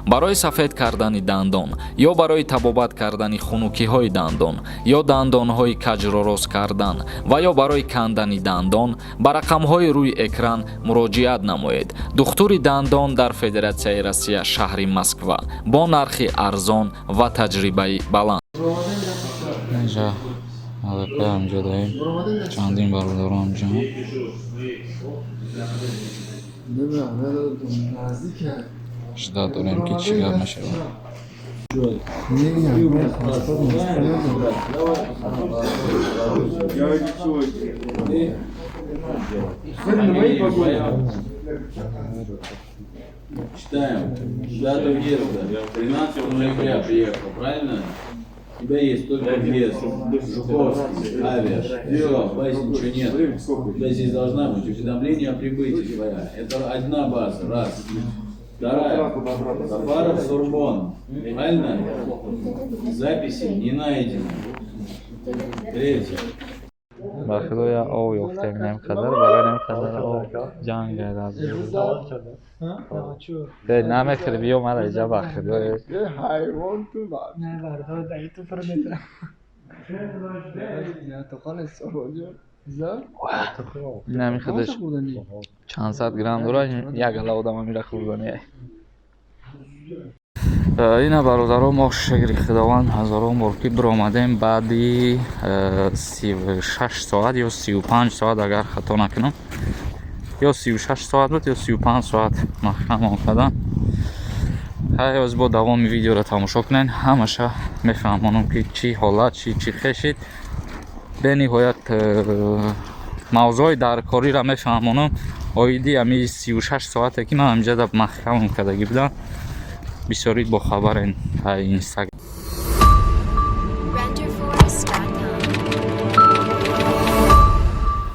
Барои сафед кардани дандон ё барои табобат кардани хунукиҳои дандон ё дандонҳои каҷро рост кардан ва ё барои кандани дандон ба рақамҳои рӯи экран муроҷиат намоед. Духтури дандон дар Федератсияи Россия, шаҳри Москва, бо нархи арзон ва таҷрибаи баланд. Инҷа аллакай ҳамҷо даем, чандин бародаро ҳамҷо. Ждать дорем, ки чӣ гап мешавад. Читаем. Дату въезда. 13 ноября приехал, правильно? У тебя есть только въезд. Жуковский, авиа. Все, в базе ничего нет. У тебя здесь должна быть уведомление о прибытии твоя. Это одна база, раз. Вторая. Сафаров Сурбон. Правильно? Записи не найдено. Третье. Ба худо, я об ёфтем, нем қадар барои нем қадар об ҷанг гардад. Намехӯри, биё мара иҷа, ба худо. Ҳайвон ту. Не, бародаро, даи ту фур метра. Инами худаш чанд сад грамм дорад, як ала одама мира хӯрдани. Ина, бародаро, мо, шукри Худованд, ҳазорон бор ки биромадем баъди 36 соат ё 35 соат, агар хато накунам, ё 36 соат буд, ё 35 соат маҳкамон кардан. Ҳай, ҳоз бо давоми видеоро тамошо кунед, ҳамаша мефаҳмонам, ки чӣ ҳолат, чӣ хешид. Бениҳоят мавзӯи даркориро мефаҳмонам оиди ҳами 36 соате, ки ман ҳамҷода маҳкамам кардагӣ будам. Бисёрӣ бохабарен инстаграм. Renderforest.com.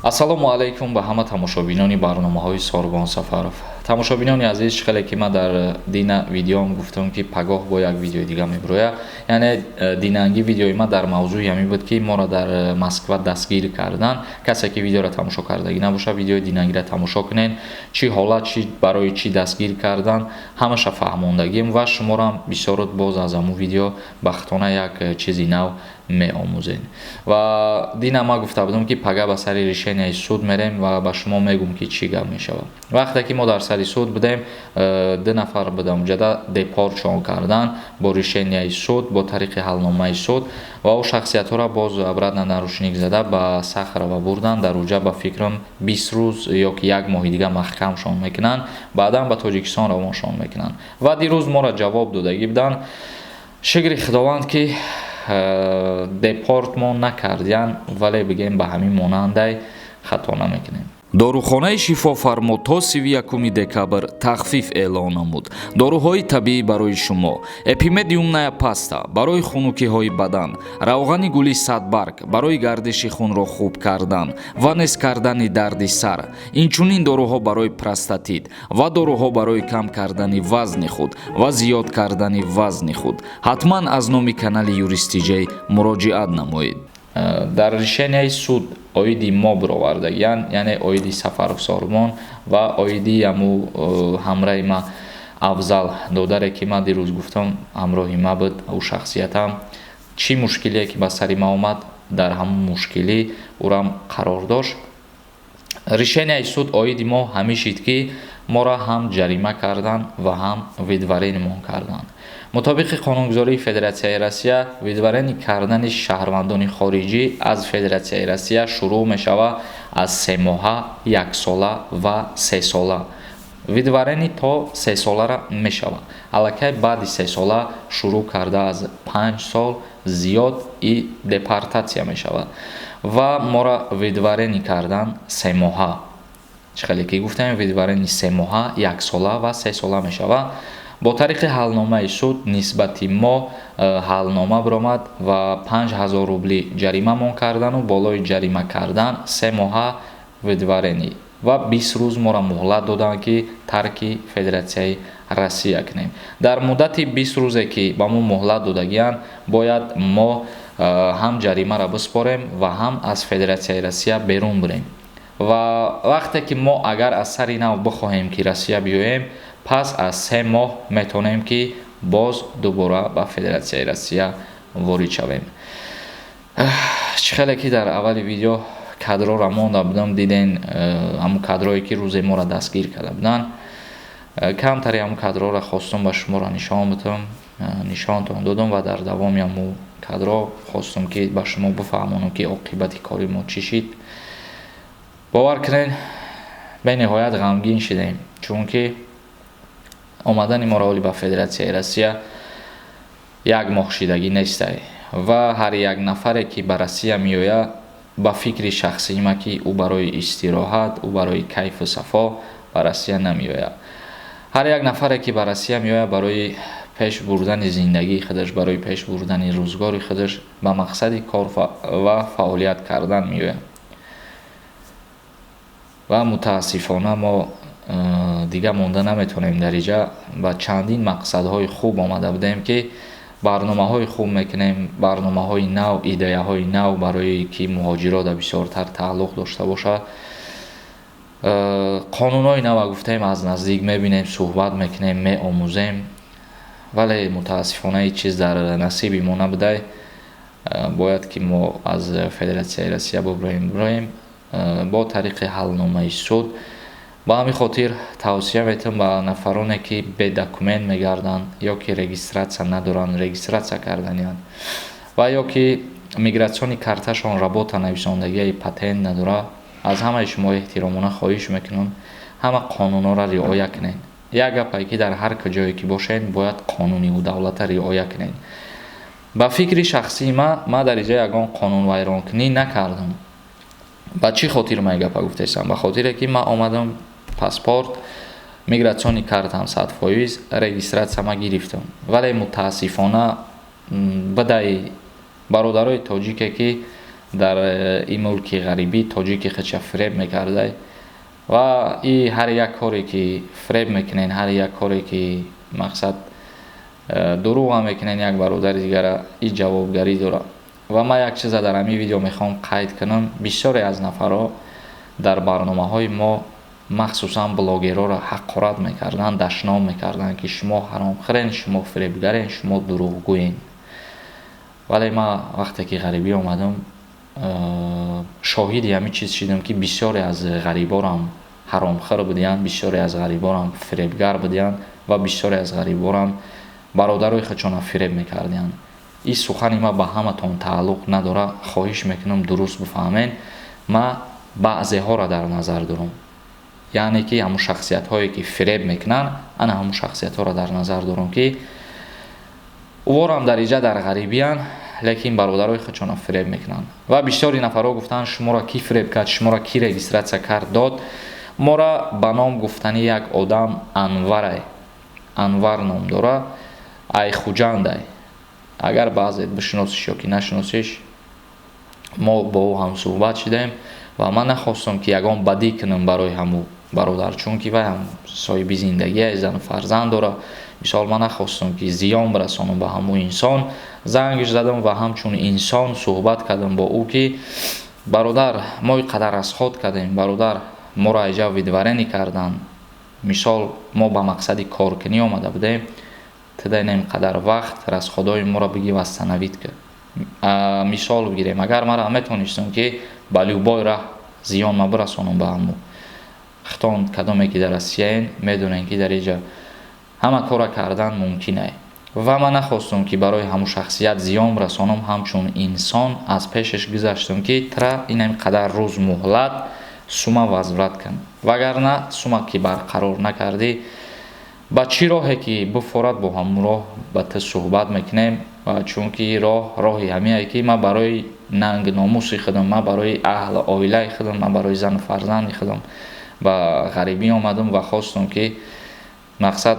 Ассалому алайкум ба ҳама тамошобинони барномаҳои Сорбон Сафаров. Тамошобинони азиз, чӣ хеле ки ман дар дина видеом гуфтам, ки пагоҳ бо як видеои дига мебироя, яъне динанги видеои ман дар мавзӯи ҳамин буд, ки моро дар Москва дастгир кардан. Касе ки видеоро тамошо кардагӣ набошад, видеои динангиро тамошо кунед. Чӣ ҳолат, чӣ барои чӣ дастгир кардан, ҳамаша фаҳмондагим ва шуморам бисёрот боз аз ҳамун видео бахтона як чизи нав меомӯзед. Ва дина ман гуфта будам, ки пага ба сари решенияи суд мерем ва ба шумо мегӯм, ки чӣ гап мешавад. Вақте ки мо дар сари суд будем, ду нафар будам уҷада, депортшон кардан бо решенияи суд, бо тариқи ҳалномаи суд, ва ӯ шахсиятҳоро боз обратно наручник зада ба Сахарова бурдан. Дар уҷа, ба фикрам, 20 рӯз ё ки як моҳи дига маҳкамшон мекунанд, баъдан ба Тоҷикистон равоншон мекунанд. Ва дирӯз моро ҷавоб додагӣ буданд. Шукри Худованд, ки депорт мо накардиян, вале бигем, ба ҳамин монандай хато намекунем. Дорухонаи Шифофармо то 31 декабр тахфиф эълон намуд. Доруҳои табиӣ барои шумо: Эпимедиумная паста барои хунукиҳои бадан, равғани гули садбарг барои гардиши хунро хуб кардан ва нест кардани дарди сар, инчунин доруҳо барои простатит ва доруҳо барои кам кардани вазни худ ва зиёд кардани вазни худ. Ҳатман аз номи канали Юристиҷей муроҷиат намоед. Дар решенияи суд оиди мо бировардагиян, яъне оиди Сафаров Сормон ва оиди ҳаму ҳамраи ма Афзал додаре, ки ман дирӯз гуфтам, ҳамроҳи ма буд ӯ шахсиятам. Чӣ мушкилие ки ба сари ма омад, дар ҳамун мушкилӣ ӯрам қарор дошт. Решенияи суд оиди мо ҳамин шид, ки моро ҳам ҷарима кардан ва ҳам выдворение карданд. Мутобиқи қонунгузории Федератсияи Россия, выдворение кардани шаҳрвандони хориҷӣ аз Федератсияи Россия шурӯъ мешавад аз 3 моҳа, яксола ва 3 сола. Выдворение то 3 солара мешавад. Аллакай баъди 3 сола шурӯъ карда аз 5 сол зиёд и депортатсия мешавад. Ва моро выдворение кардан 3 моҳа. Чӣ хеле ки гуфтем, выдворение 3 моҳа, яксола ва 3 сола мешавад. Бо тариқи ҳалномаи суд нисбати мо ҳалнома биромад ва 5000 рубли ҷаримамон кардану болои ҷарима кардан 3 моҳа выдворение ва 20 рӯз моро муҳлат доданд, ки тарки Федератсияи Россия кунем. Дар муддати 20 рӯзе, ки ба мо муҳлат додагиянд, бояд мо ҳам ҷаримаро биспорем ва ҳам аз Федератсияи Россия берун бирем. Ва вақте ки мо агар аз сари нав бихоҳем, ки Россия биёем. Пас аз 3 моҳ метавонем, ки боз дубора ба Федератсияи Россия ворид шавем. Чӣ хеле ки дар аввали видео кадрора монда будам, диден, ҳамун кадрое ки рӯзе моро дастгир карда буданд, камтари ҳамун кадрора хостум ба шуморо нишон бидам, нишонтон додам ва дар давоми ҳамун кадро хостум, ки ба шумо бифаҳмонам, ки оқибати кори мо чӣ шид. Бовар кунед, бениҳоят ғамгин шудем, чунки омадани моро оли ба Федератсияи Россия як моҳ шидагӣ нестай ва ҳар як нафаре, ки ба Россия меояд, ба фикри шахсии ма, ки ӯ барои истироҳат, ӯ барои кайфу сафо ба Россия намеояд. Ҳар як нафаре, ки ба Россия меояд, барои пеш бурдани зиндагии худаш, барои пеш бурдани рӯзгори худаш, ба мақсади кор ва фаъолият кардан меояд. Ва мутаассифона мо дига монда наметавонем дар иҷа. Ба чандин мақсадҳои хуб омада будем, ки барномаҳои хуб мекунем, барномаҳои нав, идеяҳои нав, барои ки муҳоҷирода бисёртар тааллуқ дошта бошад. Қонунҳои нава гуфтем, аз наздик мебинем, суҳбат мекунем, меомӯзем, вале мутаассифона ҳеҷ чиз дар насиби мо набудай. Бояд ки мо аз Федератсияи Россия буброем бо тариқи ҳалномаи суд. Ба ҳамин хотир тавсия метавам ба нафароне, ки бе документ мегарданд ё ки регистрация надоранд, регистрация карданиянд ва ё ки миграционный карташон работа нависондагияи, патент надорад, аз ҳамаи шумо эҳтиромона хоҳиш мекунам, ҳама қонунҳоро риоя кунед. Як гапае, ки дар ҳар куҷое ки бошед, бояд қонуни давлата риоя кунед. Ба фикри шахсии ма, ман дар иҷа ягон қонунвайронкунӣ накардам. Ба чӣ хотир ман гапа гуфтаистам? Ба хотире ки ман омадам, паспорт, миграционный картам 100%, регистрация ма гирифтам, вале мутаассифона бадаи бародарои тоҷике, ки дар ин мулки ғарибӣ тоҷики худша фиреб мекардай ва и ҳар як коре ки фиреб мекунен, ҳар як коре ки мақсад дурӯға мекунен як бародари дигара, и ҷавобгарӣ дорад. Ва ман як чиза дар ҳамин видео мехоҳам қайд кунам. Бисёре аз нафарҳо дар барномаҳои мо, махсусан блогерҳоро ҳақорат мекарданд, дашном мекарданд, ки шумо ҳаромхӯрен, шумо фиребгарен, шумо дурӯғгӯен. Вале ман вақте ки ғарибӣ омадам, шоҳиди ҳамин чиз шидам, ки бисёре аз ғариборам ҳаромхӯр будиянд, бисёре аз ғариборам фиребгар будиянд ва бисёре аз ғариборам бародарои худшонро фиреб мекардиянд. Ин сухани ман ба ҳаматон тааллуқ надорад, хоҳиш мекунам, дуруст бифаҳмед. Ман баъзеҳоро дар назар дорам, яъне ки ҳамун шахсиятҳое, ки фиреб мекунанд, ана ҳамун шахсиятҳоро дар назар дорам, ки уворам дар иҷа дар ғарибиянд, лекин бародарои худшонро фиреб мекунанд. Ва бисёри нафарҳо гуфтанд: «Шуморо кӣ фиреб кард? Шуморо кӣ регистрация кард, дод?» Моро ба ном гуфтани як одам, Анварай, Анвар ном дора, ай Хуҷандай, агар баъзе бишиносиш ё ки нашиносиш. Мо бо ӯ ҳамсӯҳбат шудем ва ман нахостам, ки ягон бадӣ кунам барои ҳамун бародар, чунки вай ҳам соҳиби зиндагие, зану фарзанд дорад. Мисол, ман нахостам, ки зиён бирасонам ба ҳамун инсон. Зангш задам ва ҳамчун инсон суҳбат кардам бо ӯ, ки бародар, мо ин қадар расход кардем, бародар, моро айҷа выдворение карданд, мисол, мо ба мақсади коркунӣ омада будем, ту ин қадар вақт расходҳои моро биги восстановить кун. Мисол бигирем, агар мара метавонистам, ки ба любой раҳ зиён ма бирасонам ба ҳамун хитон. Кадоме ки дар Россияен, медонем, ки дар иҷа ҳама кора кардан мумкин ае. Ва ман нахостам, ки барои ҳамун шахсият зиён расонам. Ҳамчун инсон аз пешаш гузаштам, ки тра инам қадар рӯз муҳлат, сума возврат кун, вагарна сума ки барқарор накардӣ, ба чӣ роҳе ки буфорад, бо ҳамун роҳ ба ту суҳбат мекунем. Ва чунки роҳ роҳи ҳамие, ки ман барои нанг номуси худам, ман барои аҳлу оилаи худам, ман барои зану фарзанди худам ба ғарибӣ омадам ва хостам, ки мақсад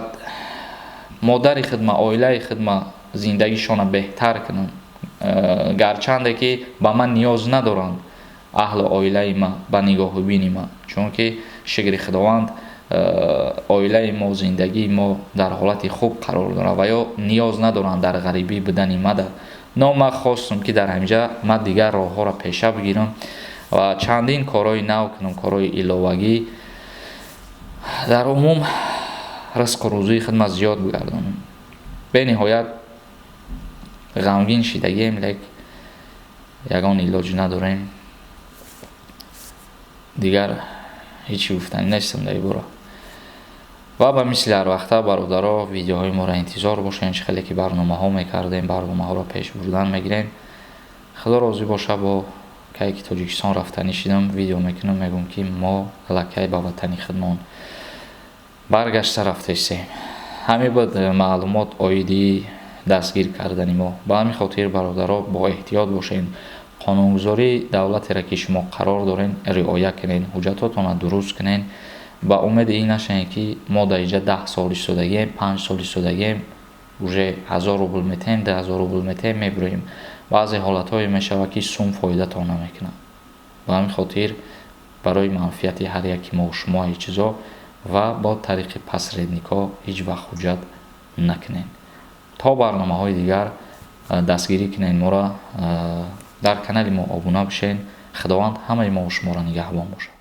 модари худма, оилаи худма зиндагишонро беҳтар кунам, гарчанде ки ба ман ниёз надоранд аҳлу оилаи ма ба нигоҳубини ма, чунки шукри Худованд, оилаи мо, зиндагии мо дар ҳолати хуб қарор дорад ва ё ниёз надоранд дар ғарибӣ будани мада. Но ман хостам, ки дар ҳаминҷа ман дигар роҳҳоро пеша бигирам ва чандин корҳои нав кунам, корҳои иловагӣ. Дар умум Ризқу рӯзии хидмат зиёд бигардонам. Бениҳоят ғамгин шидагием, лек ягон илоҷ надорем. Дигар ҳечи гуфтанӣ нестам дар ин бора. Ва ба мисли ҳарвақта, бародаро, видеоҳои моро интизор бошед. Чӣ хеле ки барномаҳо мекардем, барномаҳоро пеш бурдан мегирем. Худо розӣ боша, бо кае ки Тоҷикистон рафтанӣ шидам, видео мекунам, мегӯм, ки мо аллакай ба ватани худмон баргашта рафтаистем. Ҳамин буд маълумот оиди дастгир кардани мо. Ба ҳамин хотир, бародаро, бо эҳтиёт бошед. Қонунгузории давлатеро, ки шумо қарор доред, риоя кунед, ҳуҷҷатотонро дуруст кунед. Ба умеди ин нашавед, ки мо дар инҷа 10 сол истодагием, 5 сол истодагием, уже 1000 рубл метаҳем, 2000 рубл метаҳем, мебироем. Баъзе ҳолатҳое мешавад, ки сум фоидатон намекунад. Ба ҳамин хотир барои манфиати ҳар яки мо шумо ҳеҷ чизо ва бо тариқи посредникҳо ҳеҷ вақт ҳуҷҷат накунед. То барномаҳои дигар дастгирӣ кунед моро, дар канали мо обуна бишед. Худованд ҳамаи мо шуморо нигаҳбон бошад.